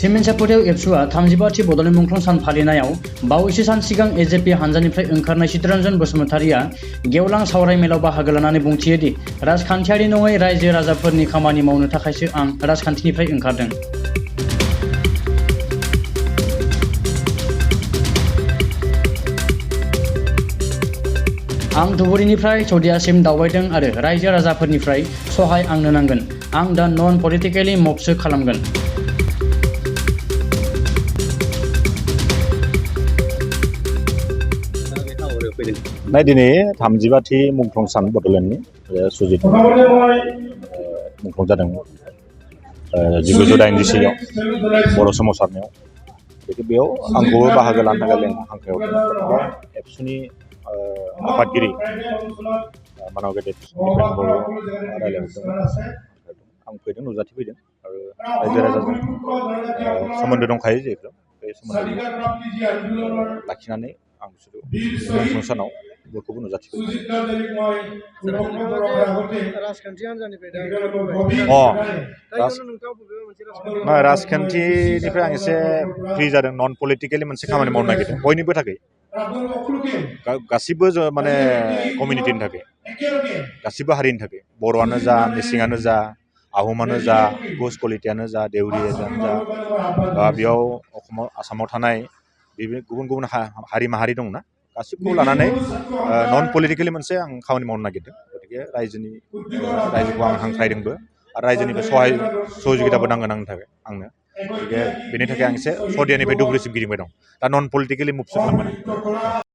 Cement सापटियाव एबसुआ 35थि बड'लेण्ड मुंख्लं सान फालिनायाव बावैसो सान सिगां एजेपि हानजानिफ्राय ओंखारनाय चित्तरन्जन बसुमतारिया गेवलां सावरायमेलाव बाहागो लानानै बुंथियोदि राजखान्थियारि नङै रायजो राजाफोरनि खामानि मावनो थाखायसो आं राजखान्थिनिफ्राय ओंखारदों। आं धुबुरीनिफ्राय चौदियासिम दावबायदों आरो रायजो राजाफोरनिफ्राय सहाय आंनो नांगोन। आं दा नन पलिटिकेलि मुभसो खालामगोन। दिनै 35थि मुंख्लं सान बड'लेण्डनि सुजित मुंख्लं जादोंमोन 1984आव बर' सोमावसारनायाव। बेयाव आंखौबो बाहागो लानो थाखाय हांख्रायहरदों। एबसुनि आफादगिरि मानाव गेदेर दिपेन बर' रायज्लायहरदोंमोन। आं फैदों, नुजाथिफैदों आरो रायजो राजाजों सोमोन्दो दंखायो जिहेतु बे सोमोन्दो लाखिनानै आं बिसोरो मुंख्लं सानाव बयखौबो नुजाथिफैदों। राजखान्थिनिफ्राय आं एसे फ्रि जादों। नन पलिटिकेलि मोनसे खामानि मावनो नागिरदों बयनिबो थाखाय, गासिबो माने कमिउनिटिनि थाखाय, गासिबो हारिनि थाखाय, बर'आनो जा, मिसिङानो जा, आहमानो जा, कुस कलितायानो जा, देउरियानो जा, बेयाव आसामाव थानाय गुबुन गुबुन हारि माहारि दंना, गासिबखौ लानानै नन पलिटिकेलि मोनसे आं खामानि मावनो नागिरदों। गतिके रायजोखौ आं हांख्रायदोंबो आरो रायजोनिफ्राय सहाय सहযোगिताबो नांगोन आंनो। गतिके बेनि थाखाय आं एसे चौदियानिफ्राय धुबुरीसिम गिदिंबाय दं। दा नन पलिटिकेलि मुभसो खालामगोन आं।